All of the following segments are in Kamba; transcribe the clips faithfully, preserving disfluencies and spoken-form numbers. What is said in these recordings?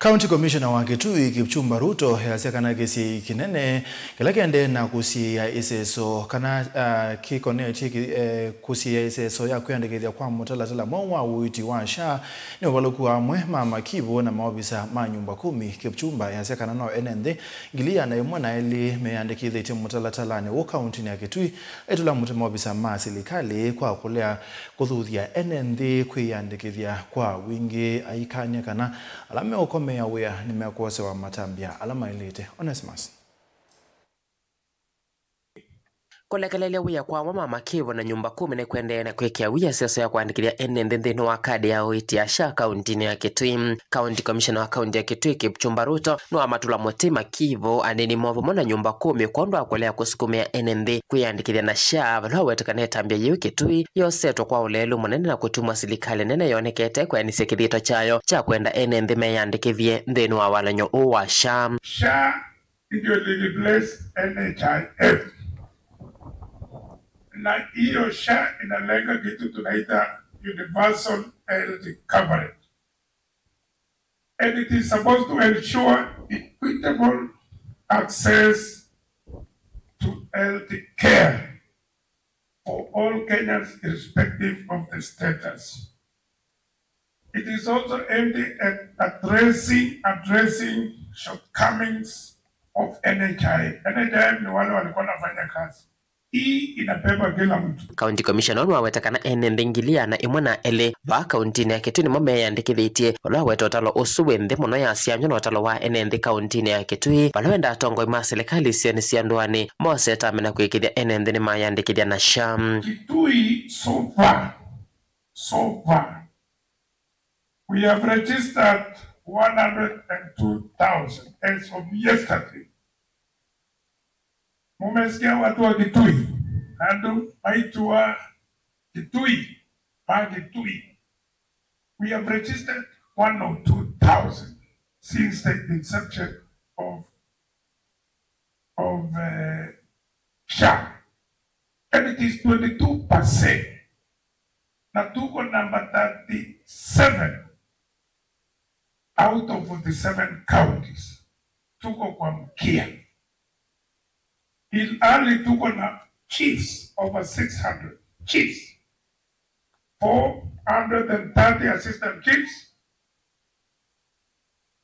County Commissioner wa Kitui, Kipchumba Ruto, easya kana kĩsiĩi kĩnene kĩla kĩendee na kũsiĩĩa ĩseso kana, ah, kĩkonetye kĩ-, eh, kũsiĩĩa ĩseso ya kwĩyandĩkĩthya kwa mũtalatala mweũ wa ũiiti wa SHA nĩ ũvalũku wa amwe ma makivũ na maovisa ma nyũmba kumi. Kipchumba easya kana no ene nthĩ ngili ĩana ĩmwe na elĩ meyandĩkĩthĩtye mũtalatalanĩ ũũ kauntinĩ ya Kitui, aitũla mũtĩ maovisa ma silikalĩ kwa kũlea kũthuthya ene nthĩ kwĩyandĩkĩthya kwa wingĩ, aikany'a kana ala meũkomeea wĩa nĩmekwosewa matambya ala maĩlĩte. Onesimus. Kũlekelelya wĩa kwa amwe ma makĩvũ na nyũmba kumi nĩ kũendee na kwĩkĩa wia siasa ya kũandĩkĩthya ene nthĩ nthĩnĩ wa kadi ya ũiiti ya SHA kauntinĩ ya Kitui. County Commissioner wa kaunti ya Kitui, Kipchumba Ruto, nĩwamatũla mũtĩ makivũ, anini moo vamwe na nyũmba kumi kwondũ wa kũlea kũsukumĩa ene nthĩ kwĩyandĩkĩthya na SHA, vala waweta kana ĩtambya yĩu Kitui yosetwe kwa ũleelu mũnene na kũtumwa silikalĩ nene yonekete kweanĩsya kĩthito kyayo kya kwenda ene nthĩ meyandĩkĩthye nthĩnĩ wa walany'o ũũ wa SHA. SHA ndio ilireplace NHIF. Na hiyo SHA inalenga kitu tunaita universal health coverage. And it is supposed to ensure equitable access to health care for all Kenyans, irrespective of the status. It is also aimed at addressing, addressing shortcomings of NHIF. NHIF ni wale walikuwa wanafanya kazi. Hii inabeba kila mtu. County Commissioner nĩwaweta kana ene nthĩ ngili ĩana ĩmwe na elĩ vaa kauntinĩ ya Kitui nĩmo meyandĩkĩthĩtye, vala waweta ũtalo ũsu wĩ nthĩ mũno ya sianywa na ũtalo wa ene nthĩ kauntinĩ ya Kitui, vala wenda atongoi ma silikalĩ isionĩ sya ndũanĩ mose ĩtambya na kũĩkĩĩthya ene nthĩ nĩmayandĩkĩthya na SHA. Kitui so far, so far, we have registered one hundred and two thousand as of yesterday. Mumesikia watu wa Kitui, andũ maitũ wa Kitui, ma Kitui. We have registered one oh two thousand since the inception of, of, uh, SHA. And it is twenty-two percent. Na tuko number thirty-seven out of forty-seven counties. Tuko kwa mkia. Ilhali tuko na chiefs over six hundred. Chiefs. Four hundred and thirty assistant chiefs.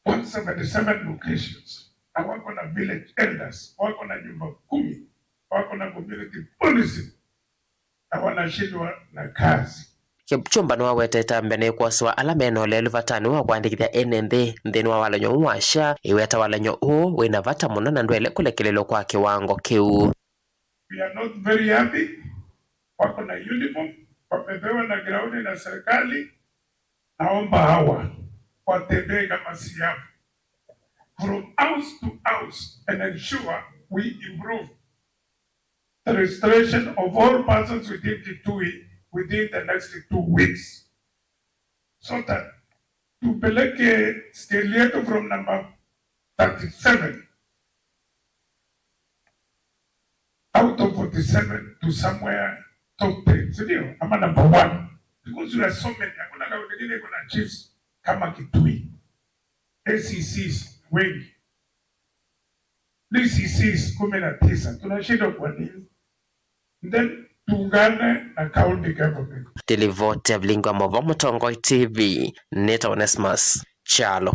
One seventy-seven locations. Na wako na village elders, wako na nyumba kumi, wako na community policy, na wanashindwa na kazi. Kipchumba nĩwawetete mbee nĩ kwoswa ala mena ũlelu vatanĩ wa kũandĩkĩthya ene nthĩ nthĩnĩ wa walany'o ũũ wa SHA, ĩweta walany'o ũũ wĩna vata mũno na ndwaĩle kũlekelelw'a kwa kĩwango kĩu. We are not very happy. Wako na uniform, wamepewa na ground na serikali. Naomba hawa watembee kama siafu from house to house and ensure we improve the registration of all persons within Kitui within the next two weeks, so that tupeleke scale yetu from number thirty-seven out of forty-seven to somewhere top ten, si ndio? Ama number one, because we are so many. Hakuna kaunti nyingine iko na chiefs kama Kitui. A C Cs wengi, D C Cs kumi na tisa. Tunashindwa kwa nini? Then tuungane na county government. Ndilivoti ya Vilingi wa Mauvoo, Mũtongoi T V, nĩtawa Onesmus Kyalo.